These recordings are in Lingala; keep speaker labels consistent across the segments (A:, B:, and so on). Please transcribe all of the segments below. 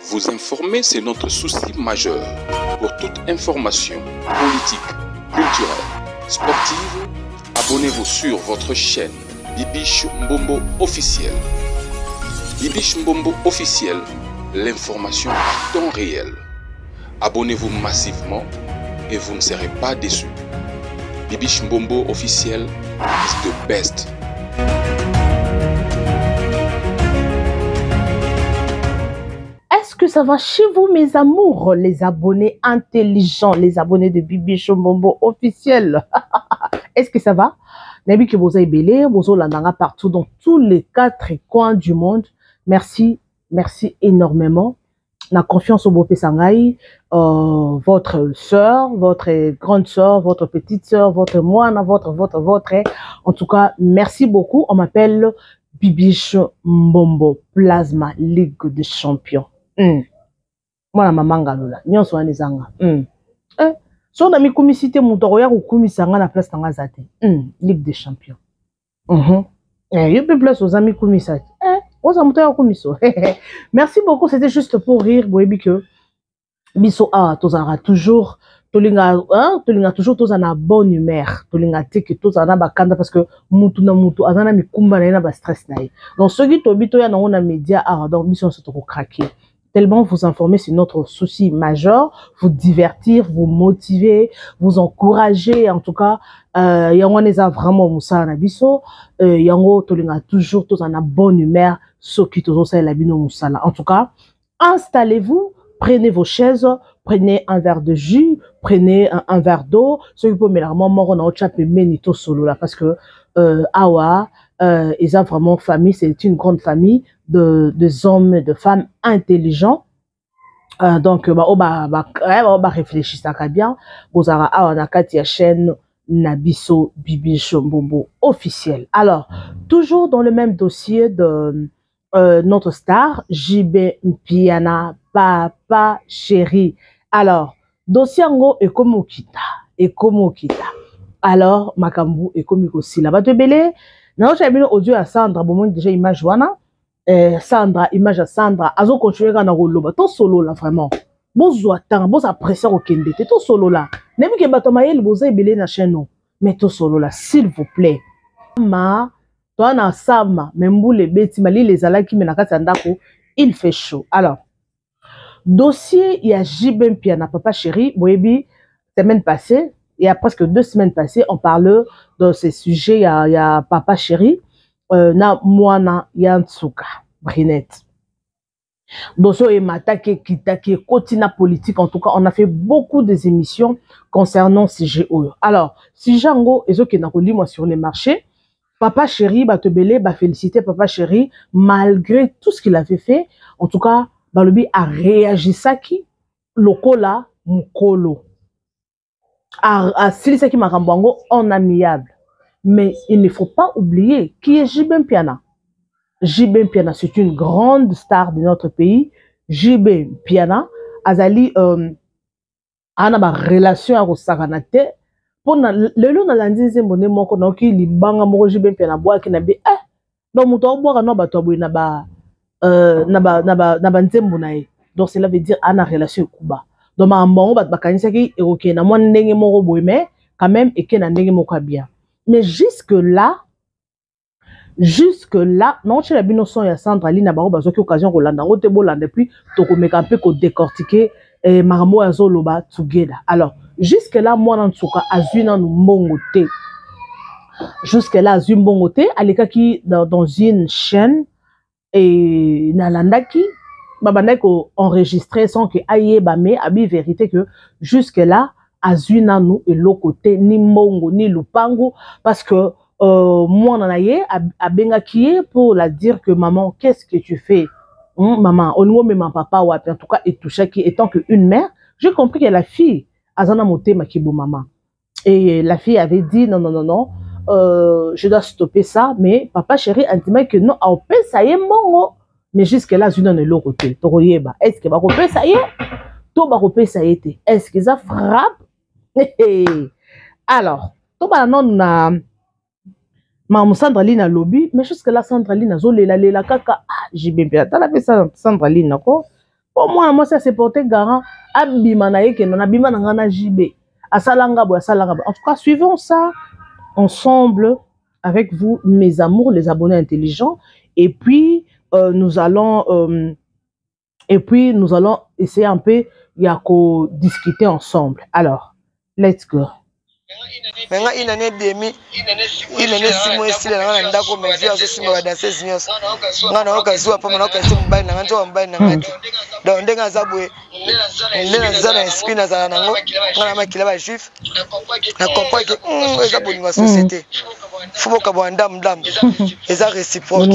A: Vous informer, c'est notre souci majeur. Pour toute information politique, culturelle, sportive, abonnez-vous sur votre chaîne Bibiche Mbombo officiel. Bibiche Mbombo officiel, l'information à temps réel. Abonnez-vous massivement et vous ne serez pas déçus. Bibiche Mbombo officiel is the best.
B: Est-ce que ça va chez vous, mes amours, les abonnés intelligents, les abonnés de Bibi Chombombo officiel? Est-ce que ça va? Nayebi ke boza ebele, bozolanda nga partout dans tous les quatre coins du monde. Merci, merci énormément. Na confiance au bopesa ngai, votre sœur, votre grande sœur, votre petite sœur, votre moine, votre, votre, votre. En tout cas, merci beaucoup. On m'appelle Bibiche Mbombo, Plasma Ligue des Champions. Mwana mama ngalola, nyonso wana ezanga. So na mikumisi te, moto akoya kokumisa nga na place na nga aza te. Ligue des Champions. Yo mpe place oza mikumisa te. Oza moto ya kokumisa. Merci beaucoup, c'était juste pour rire. Boyebi que biso awa tozalaka toujours, tolinga, hein, tolinga toujours tozala na bonne humeur, tolinga te ke tozala na bakanda, parce que mutu na mutu aza na mikumba na ye na ba stress na ye. Donc soki tobi toya nango na média awa, donc biso nyonso tokokrake. Tellement vous informer, c'est notre souci majeur, vous divertir, vous motiver, vous encourager. En tout cas, yango wana eza vraiment mosala na biso. Yango tolinga toujours tozala na bonne humeur soki tozosalela bino mosala. En tout cas, installez-vous, prenez vos chaises, prenez un verre de jus, prenez un verre d'eau. Soki po melaka mwa moko na otya pembeni tosolola, parce que awa eza vraiment famille, c'est une grande famille de hommes et de femmes intelligents. Donc, ba, oh, ba, ba, eh, ba, ba réfléchissaka bien. Bozala awa na kati ya chaîne na biso Bibi Mbombo officiel. Alors, toujours dans le même dossier de notre star JB Mpiana, papa chéri. Alors, dossier yango ekomi okita, ekomi okita. Alors, makambu ekomi kosila. Bato ebele, nazotia bino audio ya Sandra, bomoni déjà image wana. Sandra, image ya Sandra, azo continuer kaka na koloba. Tosolola vraiment. Bozwa temps, boza pressé kokende te, tosolola. Nayebi ke bato ya mayele boza ebele na chaîne oyo, mais tosolola s'il vous plaît. Ma toa na sama, mais mbula ebeti, malili ezalaki, mais na kati ya ndako il fait chaud. Alors, dossier ya JB Mpiana, papa chéri, boyebi, semaine passée, il y a presque 2 semaines passées, on parlait de ce sujet ya papa chéri, na mwana ya Ntsuka, Brinette. Dossier emataki, ekitaki, ekoti na politique. En tout cas, on a fait beaucoup des émissions concernant sujet oyo. Alors, sujet yango ezokenda kolimwa sur les marchés. Papa chéri, bato ebele ba félicité papa chéri malgré tout ce qu'il avait fait. En tout cas, balobi a réagisaki lokola mukolo. A silisaki makambo yango en amiable. Mais il ne faut pas oublier qui est JB Mpiana. JB Mpiana, c'est une grande star de notre pays. JB Mpiana, azali ana ba relation ya kosakana te. Pona lelo nalandi nzembo nde moko nayoki libanga moko JB Mpiana abwaki na be, donc moto abwaka no bato aboye na ba na ba, na ba, na ba nzembo na ye. Donc cela veut dire ana relation ekuba. Donc makambo yango bato bakanisaki ekokende na mwa ndenge moko boye, mais quand même eke na ndenge moko ya bien. Mais jusque là, non, chez la bino son ya Sandra Lina bango bazoki occasion kolanda yango te, bolanda, et puis tokomeka mpe kodécortiquer, makambo oyo azoloba together. Alors, jusque là, mwana Ntsuka azwi nanu mbongo te. Jusque là, azwi mbongo te, alekaki dans une chaîne et nalandaki, babandaki ko-enregistrer sans que ayeba, mais abi vérité que jusque là, azwi nanu eloko te, ni mbongo, ni lupango, parce que mwana na ye abengaki ye pour la dire que maman, qu'est-ce que tu fais? Maman, olingo mema papa wapi? En tout cas, etouchaki, étant que une mère, j'ai compris que la fille azana motema kibo maman. Et la fille avait dit non, non, non, non, je dois stopper ça, mais papa chéri a dit que non, apesa ye mbongo. Mais jusque là, azwi nano eloko te. Tokoyeba, est-ce que bakopesa ye to bakopesa ye te? Est-ce que ça frappe? Alors, tobala nano na maman Sandra Lina alobi, mais jusque là Sandra Lina azolela lela kaka. Ah, JB Mpiana, tala mpe Sandra Lina ko. Po mwana mwasi ase porte garant, abima na ye kendo, nabima na nga na JB. Asala nga boye, asala nga boye. En tout cas, suivons ça ensemble avec vous, mes amours, les abonnés intelligents. Et puis, nous allons essayer un peu ya ko discuter ensemble. Alors, let's go.
C: Mais nga une année demi, une année 6 mois esila na nga na ndako, mais vieux azosimba badanseuse nyonso. Nga nayoka zuwa mpo nayoka esi mobali na nga, nzoka mobali na nga te. Donc ndenge aza boye, nde naza na esprit nazala nango, nga na makila bajuif, na comprend ke eza bolingo ya société, fo bokabwana ndambu ndambu, eza réciproque.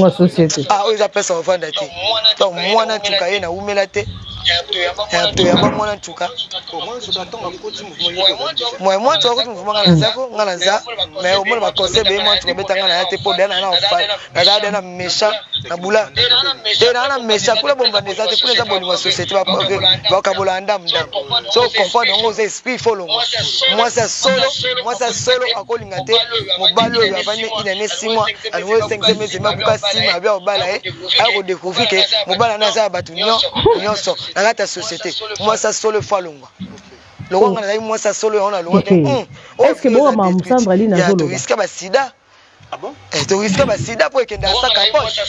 C: Ah, oyo eza place ya kovanda te. Donc mwana ntuka ye nawumela te, toyamba mwana ntuka. Mwa ntuka akoti mouvement, nga naza ko nga naza, mais omona baconseil beye, mwa ntuka beta nga na ya te, mpo deya na nazala deya na méchant na bula te, naa na méchant kuna. Bombanda eza te kuna, eza bolingo ya société, bakabola ndambu ndambu. So comprendre yango, oza esprit, fo longwa. Mwasi ya solo, mwasi ya solo akolinga te mobali oyo avandi une année 6 mois, alingi oyo cinquième ezemi, abuka nsima abi akobala ye, aya kodécouvrir ke mobali wana aza ya bato nyonso na kati ya société. Mwasi ya solo efo alongwa. Lokola nga nazali mwasi ya solo, yango nalongwa te.
B: Est-ce que bokama Sandra Lina azoloba?
C: Torisquer basida. Torisquer basida mpo ekende asa capote,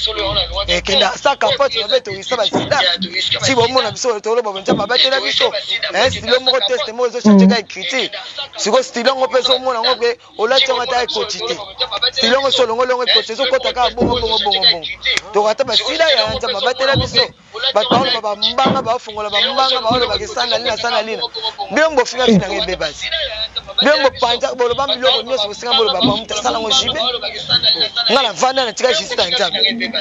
C: ekende asa capote mabe. Torisquer basida si bomona biso toloba, Nzambe abatela biso. Stylo moko, teste moko ezochanger ka écriture. Sikoyo stylo yango mpe ezomona yango mpe olati yango, ata ekoti te. Stylo yango so olongo longo, ekoti, ezokota kaka bongo bongo bongo bongo. Tokata basida ya Nzambe abatela biso. Bato baoloba bambanga, baofungola bambanga, baolobaka esana lina sana lina. Bino bofinga finanga ebebasi, bino bopanza boloba biloko nyonso bosinga boloba. Bamutu asalango jibe, nga navanda na tika justice ya Nzambe.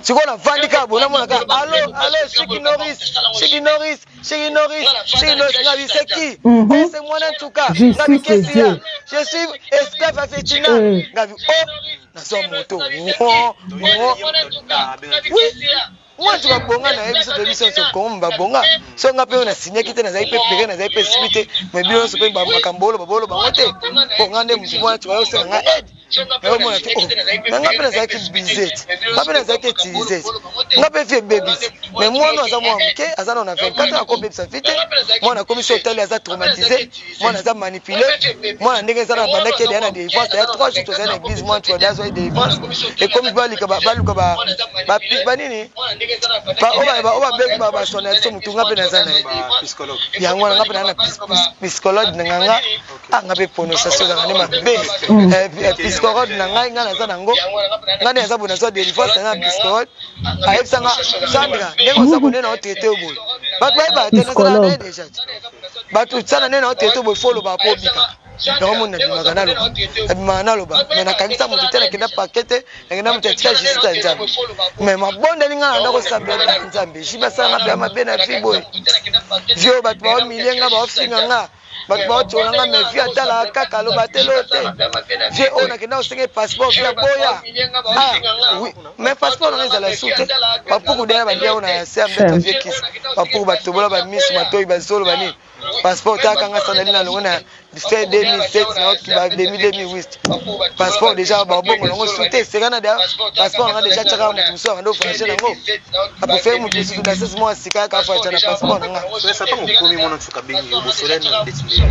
C: Sikoyo navandi kaka boye, namona kaka: "Allo, allo, Shiki Noris, Shiki Noris, Shiki Noris, Shiki Noris." Ngabi: "C'est qui?" "Oh, c'est mwana ntuka." Ngabi: "Qu'est-ce qu'il y a?" "Je suis esclave à Vietnam." Ngabi: "Oh, nazwa moto." Oui, mwa ntuka bonga na ye. Biso toyebi biso nyonso Kongo babonga. So nga mpe oyo nasinyaki te, nazali mpe pere, nazali mpe esprit te, mais bino nyonso mpe makambo oloba boloba ngo te, mpo nga nde motu mwana ntuka yosenga nga aide, nayomona te. Na nga mpe nazalaki bize te, nga mpe nazalaki utiliser te, nga mpe vie ebebisi. Mais mwana aza mwana moke, aza nano na 24 ans, akobebisa vie te. Mwana akomi so otali, aza traumatisé, mwana aza manipulé. Mwana ndenge eza na bandaki edeya na délivrance ya 3 jours, tozali na église, mwana tuka deya azwaki délivrance. Ekomi balika baluka banini oyo babengi basona biso motu. Nga mpe naza na ye yango wana, nga mpe naa na psychologue na nganga. Nga mpe prononciation ezalaka nde mabe. Psychologue na ngai, ngai naza nango, ngai nde naza boye, nazwa délivrance na psychologue. Ayebisanga: "Sandra, ndenge oza boye, nde na otraiter yo boye, bato bayebaka te, nazala na ye déjà, bato sana nde na otraiter boye, fo oloba po obikaka." Yango moni nabimaka naloba, nabimaka naloba, mais nakangisa motu te, nakenda parquet te, nakenda motu atika justice ya Nzambe. Mais mabondeli nga na ndako, osambela Nzambe, jibe asalanga mpe ya mabe na vie boye, vie oyo bato baomilie nga, baofinga nga, bato baotiola nga, mais vie atalaka kaka, aloba te loo te. Vie oyo nakenda kosenga passeport, vie aboya. Ah oui, mais passeport nanga ezala su te. Bapuku deya balia oyo na se ya mbeto, vie kisi bapuku batobola bamisu, matoi, bazolo, banini. Passeport takanga sandali na longo na fin 2007 na okiba 2008. Passeport déjà babongo nango su te, eseka na passeport nanga déjà tiaka motu mosusu akanda ofranche nango, apréféré motu mosusu dasese moko asika yaka afranche na passeport nanga.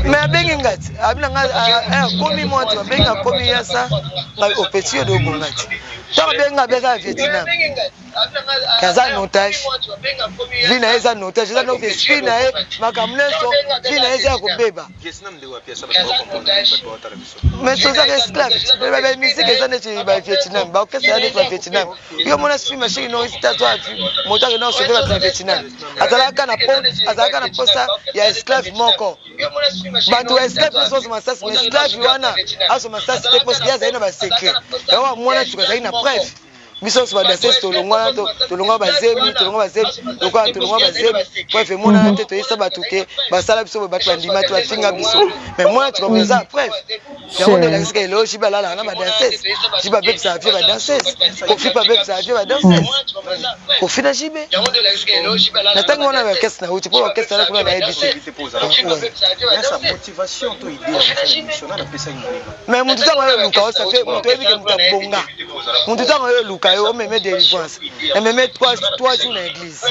C: Mais abengi nga ti abi nanga akomi mwa ti abengi, akomi yasa ngai opeti yo de obonga ti. Ntango abengi nga, abenga ya Vietnam, aza en otage, vie na ye eza en otage, eza donc esprit na ye, makambo nyonso, vie na ye eza ya kobeba. Mais tozaka esclave, bamusique eza neti bavietnam, baorchestre eza neti bavietnam. Yo mona film ashiki no tazwa moto akenda kosauver bato na Vietnam, azalaka na posa ya esclave moko. Bato ya esclave nyonso bazwa masasi, mais esclave wana azwa masasi te, parce ye azali na basecret. Yango mwana tuka azali na preuve. Biso nyonso badanseuse tolongwana, tolongwa bazemi, tolongwa bazemi lokola tolongwa bazemi, preuve emonana te. Toyesa bato ke basala biso boye, bato bandima te, bafinga biso, mais mwana tuka eza preuve. Yango nde elakisika eloo jibe alalaka na badanseuse, jibe abebisaka vie badanseuse, Kofi mpe abebisaka vie badanseuse, Kofi na jibe na ntango wana ya orchestre na uti mpo orchestre ala kuna nayebi te.
D: Motivation to idée ya kosala émission, nani apesaki moninga?
C: Mais motu ntango oyo oluka osa fe, moto oyebi ke moto abonga, motu ntango oyo oluka. oluka yo omeme délivrance, nameme 3 jours na église.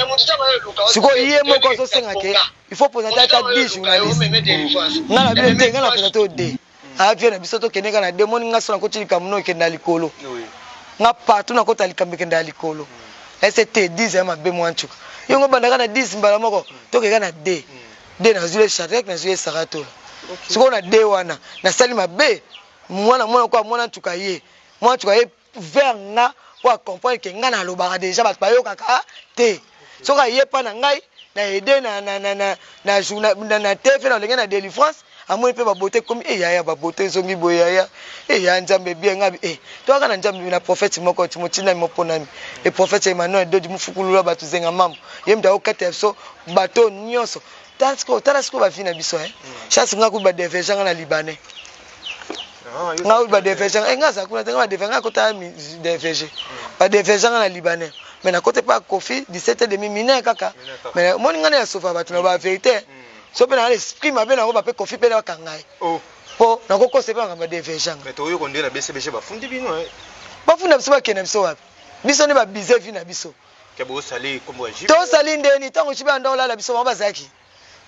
C: Sikoyo ye moko azosenga ke il faut présenter ata 10 journaliste. Nga na bino te, nga na présente oyo de avie na biso, tokende kaka na de. Moni nga so nakoti likambo no ekende na likolo, nga partout nakota likambo ekende na likolo. Ese te 10 ya mabe, mwa ncuka yongo bandaka na 10 mbala moko, tokeka na d d. Nazwi le Shadrack, nazwi ye Saratola. Sikoyo na d wana nasali mabe, mwana mwana kwa mwana ntuka ye, mwana ntuka ye vers nga po acomprendre ke nga nalobaka déjà, bato bayokaka te. Soki aye mpa na ngai na aide na TV, na olenge na délivrance, amoni mpe babote ekomi e yaya, babote ezongi boye yaya e ya Nzambe bien. Ngabi e toyaka na Nzambe na prophète moko ti motindami moponami, le prophète Emmanuel Dodi Mufukulula, bato zenga mambo ye moto akokata biso bato nyonso. Tala sikoyo, tala sikoyo bavi na biso. Chance nga kubi badévierge nga na Libanais, nga kubi badévierge nga aza kuna te, nga badévierge nga akota dévierge, badévierge nga na Libanais. Mais nakota epa Kofi 17 et demi mineur kaka. Mais omoni nga na ya sofa bato na bavérité so mpe na l'esprit mabe nango bape Kofi mpe bakanga ye mpo nakokosa mpe makambo ya dévierge nga.
D: Toyoka nde na BCBG bafundi bino.
C: Bafunda biso, bakende biso wapi? Biso nde babize vi na biso.
D: Ke bosali kombo ya JB.
C: Tosali ndeni? Ntango JB anda olala biso, bango bazalaki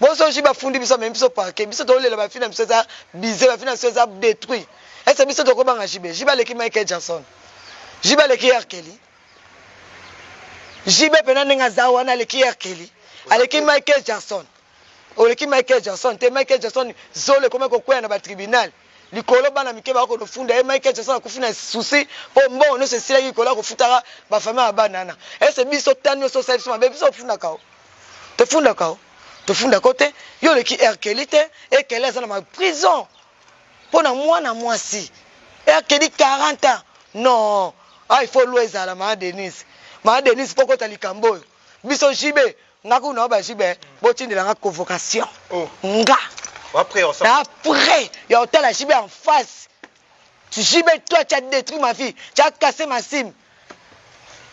C: boso. JB afundi biso, amemi biso parquet. Biso tolela, bafi na biso eza bise, bafi na biso eza détruit. Ese biso tokobanga JB? JB aleki Michael Jackson, JB aleki R. Kelly. JB mpena ndenge aza wana aleki R. Kelly, aleki Michael Jackson. Oleki Michael Jackson te. Michael Jackson zolo ekomi kokwea na batribunal likolo, bana mike bakokofunda ye. Michael Jackson akufi na susi mpo mbongo nyonso esilaki likolo ya kofutaka bafamille ya bana wana. Ese biso ta nyonso osali biso mabe, biso tofundaka o, tofundaka o, tofundaka o te. Yo oleki R. Kelly te. Ekele aza na maprison mpo na mwana mwasi R. Kelly 40 ans. Non, ah, il faut loi ezala. Maa Denise, maa Denise, mpo kota likambo oyo biso JB, nga kuna ba JB botindelanga convocation. Nga après ya otala JB en face. JB, toi, tu as détruit ma vie, tu as cassé ma sim,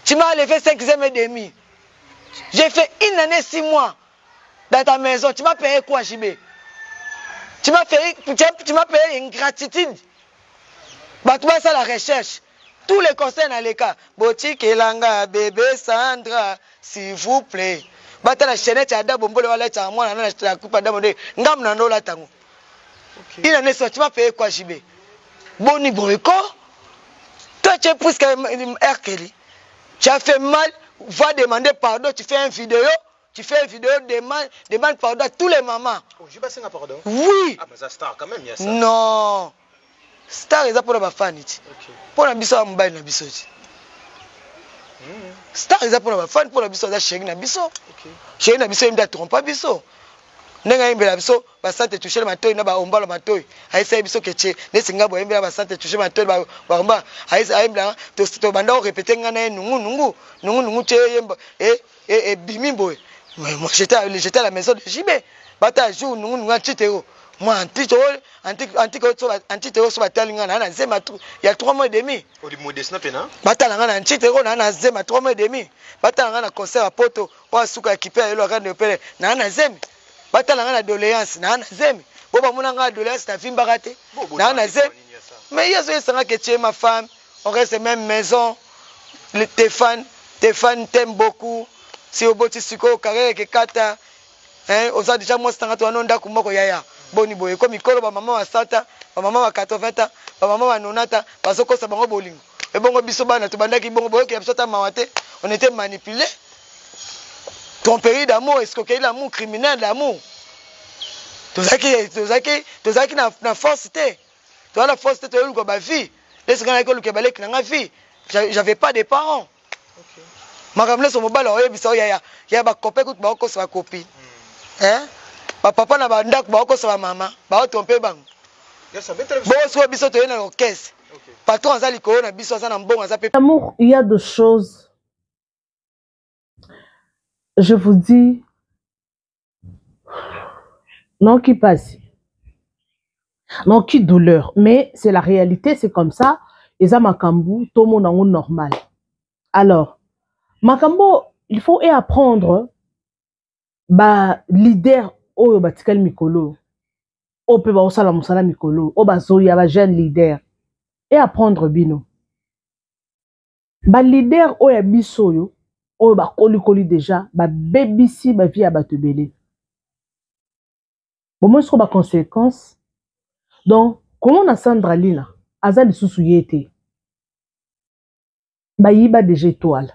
C: tu m'as enlevé cinquième et demi, j'ai fait une année 6 mois dans ta maison. Tu m'as payé quoi, JB? Tu m'as fait, tu m'as payé ingratitude. Bato basala recherche, tous les conseils na leka botikelanga bébé Sandra, s'il vous plaît. Batala chaînette ya Ada Bombole walataka mwana na coupe Ada Bombole, ngamu na ndo olata ngo une année so. Tu m'as payé quoi, JB? Boni boye ko, toi, tu es plus que R. Kelly. Tu as fait mal, va demander pardon. Tu fais une vidéo, tu fais une vidéo, demande, demande pardon à tous les mamans.
D: Oh, je vais pardon.
C: Oui.
D: Ah, mais ça star quand même, il y a ça.
C: Non, star eza mpona bafani ti, mpona biso ya mobali na biso ti. Star eza mpona bafani, mpona biso aza chéri na biso, chéri na biso. Ye nde atrompa biso ndenge ayembela biso basante touche matoi na baombala matoi. Ayesaki biso ketie neti ngai boyembela basante touche matoi, baomba ayembela. Tobanda korépéter ngai na ye nungu nungu nungu nungu tie yemba ebimi boye. Moi, j'étais à la maison de JB. Bata jour nungu nungu antite moi antite oyo antite oyo so batali ngai naa na zema ya 3 mois et demi. Batala ngai na antite oyo naa na zema 3 mois et demi. Batala ngai na concert ya Poto oyo asuka ya kipe ya yelo akande opele, naa na zemi. Batala ngai na doléance, naa na zemi. Bo bamona ngai na doléance, navimbaka te, naa na zemi. Mais ye azoyesanga ke tu es ma femme, on reste même maison, Stéphane, Stéphane t'aime beaucoup. Si oboti sikoyo, carrière ekekata. Oza déjà mwasi nanga, towana ndako moko yaya. Boni boye ko mikolo, bamama basata, bamama ba 80 ans, bamama ba 90 ans, bazokosa bango bolingo. Ebongo biso bana tobandaki bongo, boyokela biso ata mawa te. On était manipulé, tromperie d'amour, escroquerie d'amour, criminel d'amour. Tozalaki na force te, toza na force te, toyoluka bavie nesi ngai nayaki koluka baleki na nga vie. J'avais pas de parents. Makambo nyonso mobali aoyebisa oyo yaya ya bakope kutu baokosa bakopi, bapapa na bandako baokosa bamama, baotrompe bango. Bongo sikoyo biso toye na orchestre, patron aza likolo na biso, aza na mbongo, aza mpe
B: Amour, il y a des choses, je vous dis, non, qui passe, non, qui douleur, mais c'est la réalité, c'est comme ça. Eza makambo tomona yango normal. Alors makambo, il faut et apprendre ba leader oyo batikali mikolo oyo mpe baosala mosala mikolo oyo, bazoya ba jeune leader, et apprendre bino. Ba leader oyo ya biso oyo oyo bakolikoli deja babebisi ba vie ya bato ebele. Bomoni soko ba conséquences. Donc komona Sandra Lina aza lisusu ye te. Bayiba deja étoile.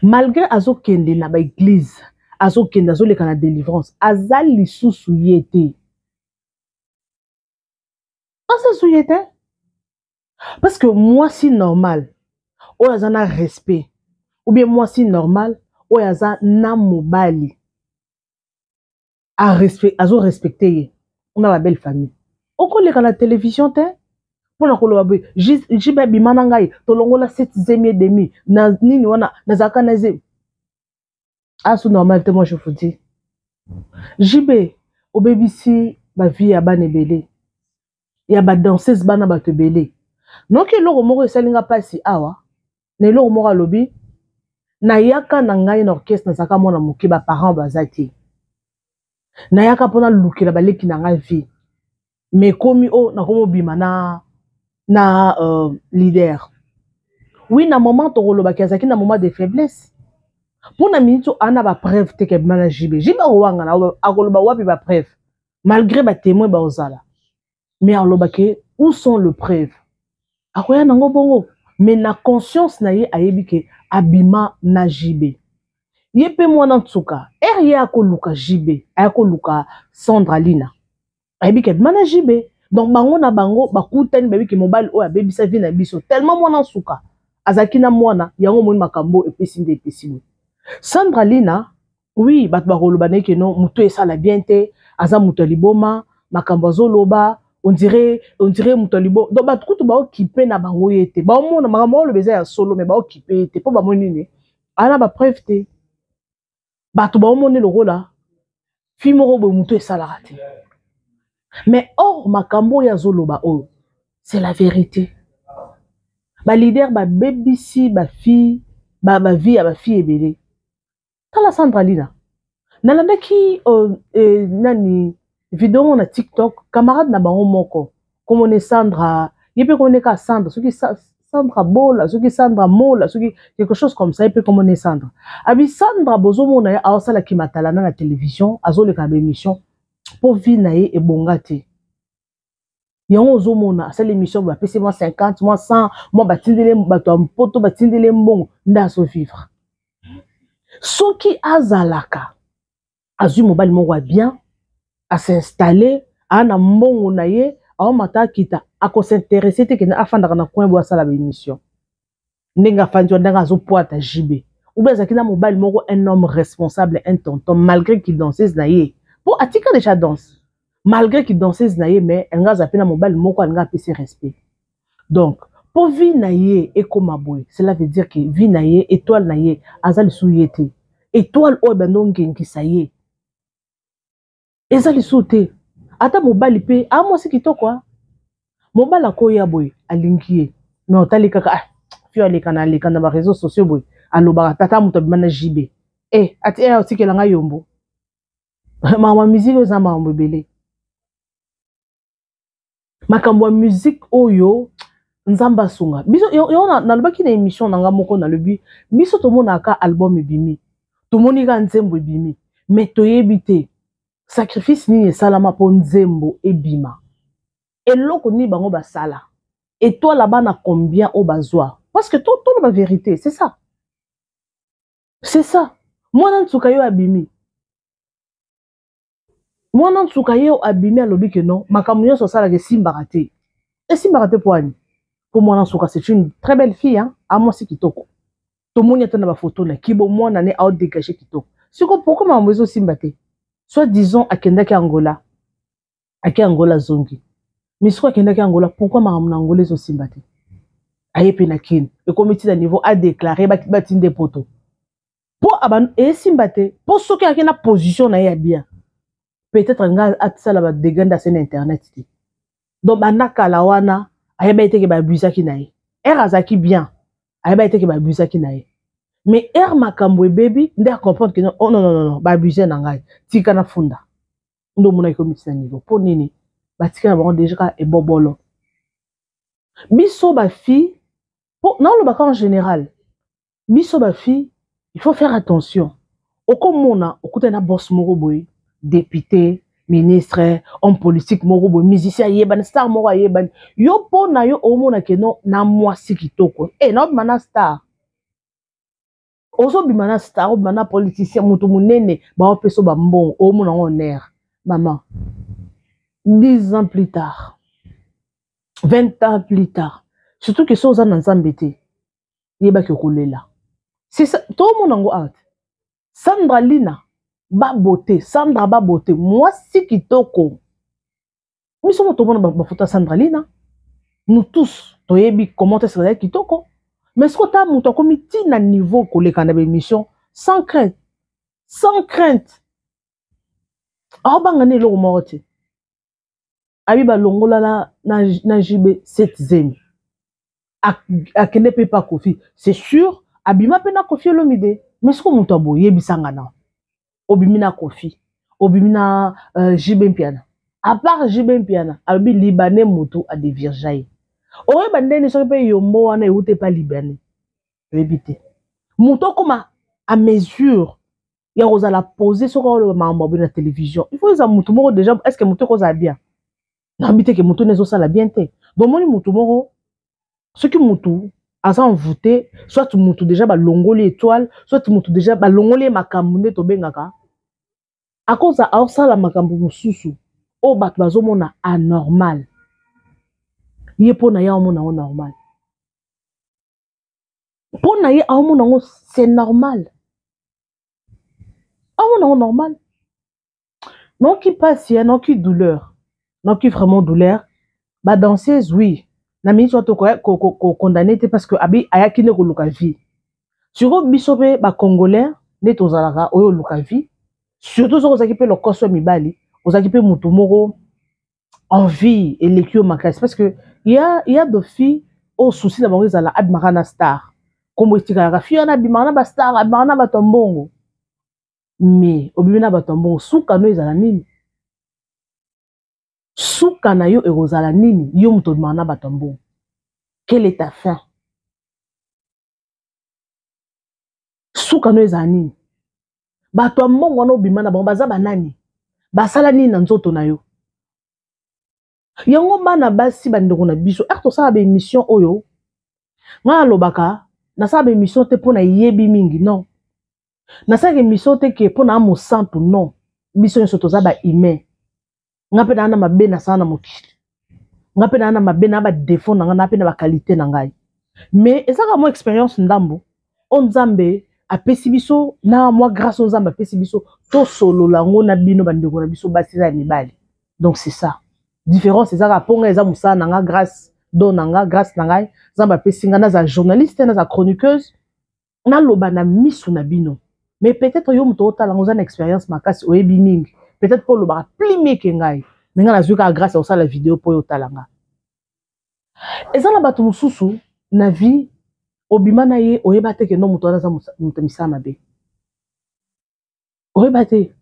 B: Malgré azokende na ba église, azokende azoleka na délivrance, aza lisusu ye te. Aza lisusu ye te. Parce que mwasi normal oyo aza na respect ou bien mwasi normal oyo aza na mobali a respect, azo respecter ye na ba belle famille. Okoleka na télévision te mpona koloba boye JB abima na ngai tolongola 7 zemi et demi na nini wana nazalaka na zemi. Asu normal te, moi je vous dis. JB obebisi ba vie ya bana ebele ya ba danseuse bana bato ebele. Noki eloko moko esali nga pasi awa na eloko moko alobi nayaka na ngai na orchestre nazalaka mwana moke ba parents baza te. Nayaka mpona lukela baleki na ngai vie. Mais komi o nakomi obima na leader. Oui, na moment tokolobaki azalaki na moment de faiblesse. Mpona minute oyo ana ba preuve te ke abima na JB. JB akowanga na akoloba wapi ba preuve malgré ba témoin ba ozala. Mais alobaki où sont les preuves? Akoya nango bongo. Mais na conscience na ye ayebi ke abima na JB. Ye pe mwana ntsuka, er ye akoluka JB, akoluka Sandra Lina. Ayebi ke abima na JB. Donc bango na bango bakutani bayebi ke mobali oyo abebisa vie na biso tellement mwana nsuka azalaki na mwana yango moni makambo epesi nde epesi boye. Sandra Lina, oui, bato bakoloba na ye ke non, moto esala bien te, aza moto ya liboma, makambo azoloba, on dirait moto ya liboma. Donc bato kutu baokipe na bango ye te. Baomona makambo oloba eza ya solo, mais baokipe ye te mpo bamoni nini? Ana ba preuve te. Bato baomoni lokola fille moko boye moto esalaka te. Mais or makambo oyo azoloba oyo, c'est la vérité. Ba leader babebisi ba fille, ba vie ya ba fille ebele. Tala Sandra Lina. Nalandaki nani vidéo na TikTok, camarade na bango moko. Komone Sandra, ye pe komone ka Sandra, soki Sandra Bola, soki Sandra Mola, soki quelque chose comme ça, ye pe komone Sandra. Abi Sandra bozomona ye aosala kimatala na télévision, azoleka ba émission po vie na ye ebonga te. Yango ozomona asali émission bapesi mwa 50, mwa 100, mwa batindele bato ya mpoto, batindele mbongo nde azovivre. Soki azalaka azwi mobali moko ya bien, as'installe, aa na mbongo na ye, aomata akita, akos'intéresse te kende afandaka na coin boye asala ba émission. Ndenge afandi wana, ndenge azopwata JB. Ou bien azalaki na mobali moko, un homme responsable, un tonton, malgré qu'il danseuse na ye. Po atika déjà danse. Malgré qu'il danseuse na ye, mais alinga aza pe na mobali moko alinga apesi respect. Donc, po vie na ye ekoma boye, cela veut dire que vie na ye, étoile na ye, aza lisusu ye te. Étoile oyo bando ngengisa ye. Eza lisusu te. Ata mobali pe, a mwasi kitoko, ah. Mobali akoya boye, alingi ye. Mais otali kaka, ah, fio aleka na aleka na ba réseaux sociaux boye, alobaka tata moto abima na JB. Eh, ati eh otikela nga yombo. Makambo ya musique oyo eza makambo ebele. Makambo ya musique oyo Nzambe asunga. Biso yo nalobaki na émission na nga moko nalobi biso tomonaka album ebimi. Tomoni ka nzembo ebimi, mais toyebi te sacrifice nini esalama po nzembo ebima. Eloko nini bango basala. Étoile bana combien o bazwa? Parce que tout la vérité, c'est ça. C'est ça. Mwana ntsuka yo abimi. Mwana ntsuka yo abimi alobi ke non, makambo nyonso asalaka esimbaka te. Esimbaka te po ani? Po mwana ntsuka c'est une très belle fille, hein, amwasi kitoko. Tomoni ata na ba photo na kibo mwana ne a dégager kitoko. Siko pourquoi makambo ezosimba te? Soit disons akendaki Angola. Ake Angola zongi. Mais siko akendaki Angola, pourquoi makambo na Angola ezosimba te? Aye pe na Kin, ekomi ti na niveau a déclarer batinde poto. Po aba esimba te, po soki ake na position na ye ya bien. Peut-être nga atisala ba dégâts nda na internet te. Donc banda kala wana ayeba ete ke ba abusaki na ye. Er azaki bien, ayeba ete ke ba abusaki na ye. Mais er makambo ebebi nde a comprendre que non, oh non non non, ba abuser na ngai. Tika na funda. Ndo mona ekomi ti na niveau. Po nini? Batika na bango déjà ka ebobolo. Biso ba fille Po naolobaka en général, biso bafille, il faut faire attention. Okomona okutani na boss moko boye, député, ministre, homme politique moko boye, musicien ayebani, star moko ayebani. Yo mpo na yo omona ke non, na mwasi kitoko e naobima na star. Ozobima na star, obima na politicien, moto monene, baopesa bambongo, omona yango honneur. Mama, 10 ans plus tard, 20 ans plus tard, surtout ke so oza na Nzambe te, yebaki okolela. Tomona yango art Sandra Lina babote, Sandra babote, mwasi kitoko. Biso mo tomona bafoto ya Sandra Lina, nous tous toyebi comment est-ce que azalaki kitoko. Mais soki ota moto akomi ntina niveau koleka na baémission sans crainte, sans crainte, aobanga na eloko moko te. Abi balongola na JB 7 zemi, akende mpe pa Kofi, c'est sûr abima mpe na Kofi Olomide. Mais soki moto aboyebisanga na obimi na Kofi, obimi na JB Mpiana, à part JB Mpiana, alobi libanais moto adévierger ye, oyeba ndeni soki mpe yombo wana euti epa libanais, oyebi te. Moto akóma à mesure ya kozala posé, soki oloba makambo aboye na télévision, il faut eza motu moko déjà. Est ce que motu ekozala bien? Nayebi te ke motu wana ezosala bien te. Donc omoni motu moko, soki motu aza envoûté, soit motu déjà balongoli étoile, soit motu déjà balongoli ye makambo nde tobengaka, akoza aosala makambo mosusu oyo bato bazomona anormal, ye mpo na ye aomona yango normal. Mpo na ye aomona yango c'est normal, aomona yango normal. Naoki mpasi ya naoki douleur, naoki vraiment douleur. Badanseuse, oui, na miniti wana tokocondamner te, parce que abi ayaki nde koluka vie. Sikoyo biso mpe bacongolais nde tozalaka oyo oluka vie, surtout soki ozalaki mpe lokoso ya mibali, ozalaki mpe motu moko envie eleki yo makasi, parce que ya de fille oyo souci na bango ezala abimaka na star, nkombo etikalaka fille wana abimaka na bastar, abimaka na bato ya mbongo. Mais obimi na bato ya mbongo, suka no ezala nini? Suka na yo ekozala nini? Yo moto obimaka na bato ya mbongo, quelle est ta fin? Suka no ezala nini? Bato ya mbongo wana obima na bango baza banani? Basala nini na nzoto na yo? Yango bana basi, bandeko na biso, ere tosala baémission oyo, ngai alobaka, nasala baémission te mpo nayebi mingi, non. Nasalaka émission te ke mpo na mosantu, non. Biso nyonso toza bahumain. Nga mpe naa na mabe nasala na mokili, nga mpe naa na mabe na badéfaut na ngai, naa mpe na baqualité na ngai, mais ezaka mwa expérience ndambo oyo Nzambe apesi biso, na mwa grâce oyo Nzambe apesi biso, tosolola yango na bino bandeko na biso basi eza ya mibali. Donc c'est ça différence. Ezaka mpo ngai eza mosala na nga, grâce don na nga, grâce na ngai Nzambe apesi nga, naza journaliste, naza chroniqueuse, naloba na miso na bino. Mais peut-être yo moto otala ngo oza na expérience makasi, oyebi mingi, peut-être mpo olobaka plus mieux ke ngai. Mais ngai nazwi kaka grâce ya kosala video mpo oyo otala nga. Eza na bato mosusu na vie, obima na ye, oyeba te ke no moto wana aza moto misala mabe, oyeba te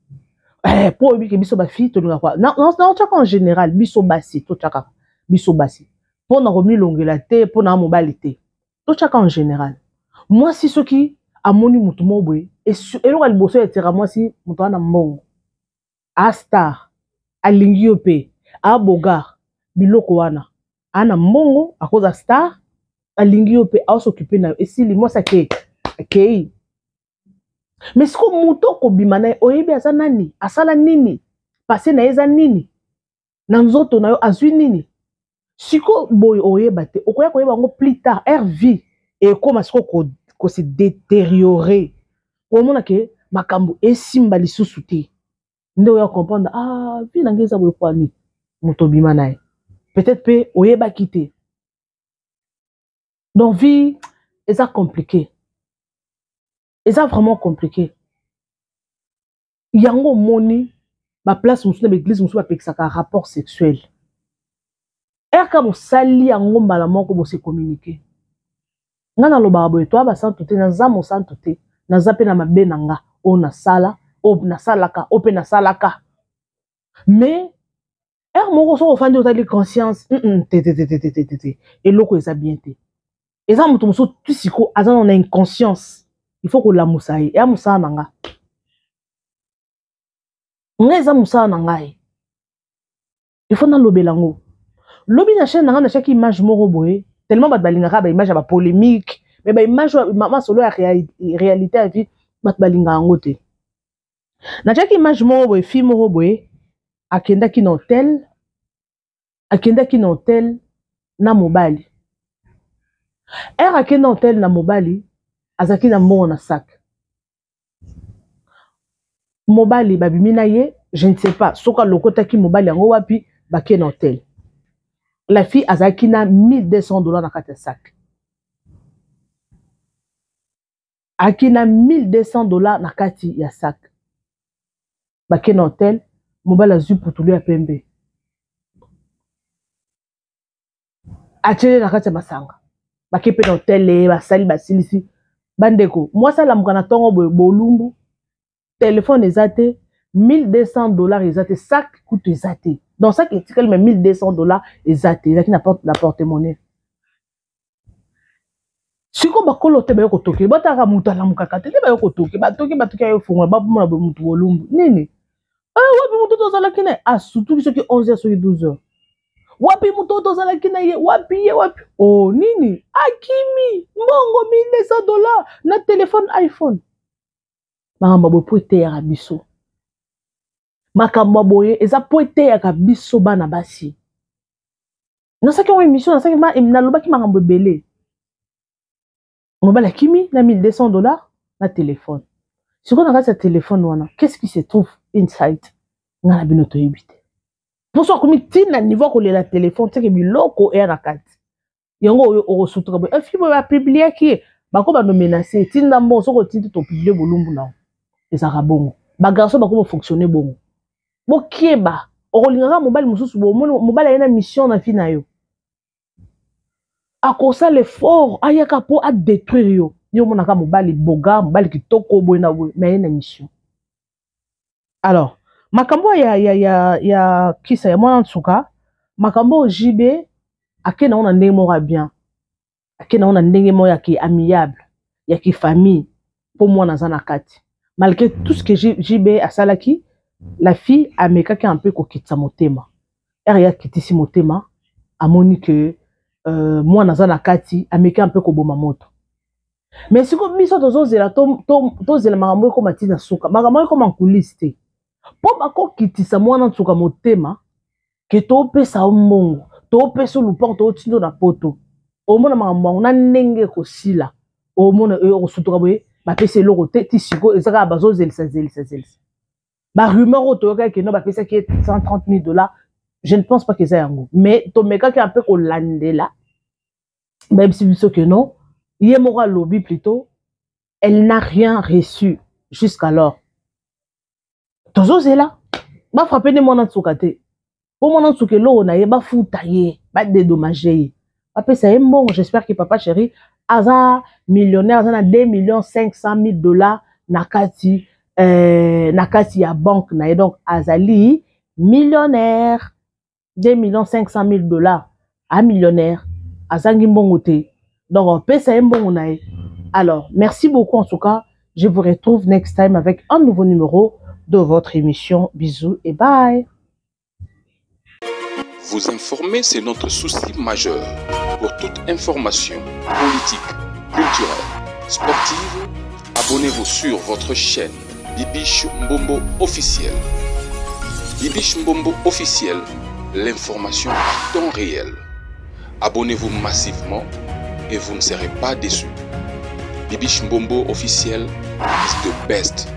B: mpo oyebi ke biso bafille tolingaka, naotiaka en général, biso basi totiakaka, biso basi mpo na komilongela te, mpo na mobali te, totiaka en général. Mwasi soki amoni motu moko boye, eloko ya liboso etira mwasi, moto wana mbongo, astar, alingi yo mpe abogar biloko wana, ana mbongo, akoza star, alingi yo mpe aos'occuper na yo, esili, mwasi akei akei. Mais siko moto okobima na ye, oyebi aza nani, asala nini, passé na ye eza nini na nzoto na yo, azwi nini siko boye, oyeba te. Okoya koyeba yango plus tard, rv ekóma siko kose détériorer, omona ke makambo esimba lisusu te, nde oya comprendre: ah, vie na ngai eza boye po nini? Moto obima na ye, peut-être mpe oyebaki te. Donc vie eza compliqué, eza vraiment compliqué. Yango omoni baplace mosusu, na baéglise mosusu, bapekisaka rapport sexuel. Erka bosali yango mbala moko, bose communiquer. Ngai nalobaka boye, toya basantu te, naza mosantu te, naza mpe na mabe na nga oyo nasala, oyo nasalaka, oyo mpe nasalaka. Mais heure moko soki ofandi, otali conscience, te te te te te te te, eloko eza bien te. Eza moto mosusu ti sikoyo aza na inconscience, il faut kolamusa ye. Eya mosala na nga, ngai eza mosala na ngai, il faut nalobela yango. Lobi na chaîne na ngai natiaki image moko boye, tellement bato balingaka baimage ya bapolémique, mais baimage masolo ya réalité ya vie, bato balingaka yango te. Natiaki image moko boye, fille moko boye akendaki na hotel, akendaki na hotel na mobali. Ere akende na hotel na mobali, azalaki na mbongo na sac. Mobali babimi na ye, je ne sais pas soki alokotaki mobali yango wapi, bake na hotel. La fille azalaki na 1200 $ na kati ya sac, aki na 1200 $ na kati ya sac. Bake na hotel, mobali azwi putulu ya pembe, atiele na kati ya masanga. Bake mpe na hotel, basali, basilisi. Bandeko, mwasi alamuka na ntongo boye, bolumbu, telefone eza te, 1200 $ eza te, sac kutu eza te. Donc sac etikali, mais 1200 $ eza te, ezalaki na porte, na porte-monnaie. Sikoyo bakolo te, baye kotoke, batalaka moto alamukaka te nde baye kotoke, batoki, batoki, aye fongola, bamona boye motu bolumbu. Nini? Wapi moto tozalaki na ye? Asutuki soki 11 heures, soki 12 heures. Wapi moto oyo tozalaki na ye? Wapi ye? Wapi? O oh, nini? Akimi mbongo 1200 $ na telefone iPhone. Makambo boye mpo eteyaka biso, makambo ya boye eza mpo eteyaka biso bana basi. Nasalaki yango émission, nasalaki, nalobaki makambo ebele. Mobali akimi na 1200 $ na telefone. Sikoyo na kati ya telefone wana, qu'est-ce qui se trouve inside? Nga na bino toyebi te. Mposo akomi ntina niveau akolela telefone teke, biloko eya na kati yango oyo okosutuka boye. Efi boye bapubliaki ye, bako banomenace, tinda mbongo, soki otindi, topublie bolumbu nango. Ezalaka bongo, bagarçon bako bofonctionne bongo. Bokeba, okolingaka mobali mosusu, bomoni mobali aye na mission na vie na yo, akosala effort ayaka mpo adétruire yo. Yo omonaka mobali boga, mobali kitoko boye na boye, mais aye na mission. Alors makambo ya kisa ya mwana nsuka, makambo oyo JB ake nango na ndenge moko ya bien, ake nango na ndenge moko ya ki amiable, ya ki famille, mpo mwana aza na kati. Malgré tout ce que JB asalaki, la fille amekaki un peu kokitisa motema. Ere ye akitisi motema, amoni ke mwana aza na kati, ameki un peu koboma moto. Mais sikoyo biso tozozela, tozela makambo ekóma ntina suka, makambo ekóma nkulisi te, mpo bakokitisa mwana nsuka motema ke topesa yo mbongo, topesa yo lupango, totinda na poto. Omona makambo yango na ndenge ekosila, omona okosutuka boye, bapesi eloko te. Ti sikoyo eza kaka bazozelisa, zelisa, zelisa. Barumeur oyo toyokaki keno bapesaki ye 130 000 $, je ne pense pas que eza yango, mais tomekaki un peu kolandela, bayebisi biso ke non, ye moko alobi plutôt, elle n'a rien reçu jusqu'alors. Tozozela bafrappe nde mwana nsuka te, mpo mwana nsuka eloko na ye, bafuta ye, badédommage ye, bapesa ye mbongo. J'espère que papa chéri aza millionnaire, aza na 2 millions 500 000 $ na kati ya banque na ye. Donc azali millionnaire, 2 millions 500 000 $, a millionnaire, azangi mbongo te. Donc opesa ye mbongo na ye. Alors merci beaucoup en tout cas, je vous retrouve next time avec un nouveau numéro de votre émission. Bisous et bye.
A: Vous informer, c'est notre souci majeur. Pour toute information politique, culturelle, sportive, abonnez-vous sur votre chaîne Bibiche Mbombo officiel. Bibiche Mbombo officiel, l'information à temps réel. Abonnez-vous massivement et vous ne serez pas déçus. Bibiche Mbombo officiel is the best.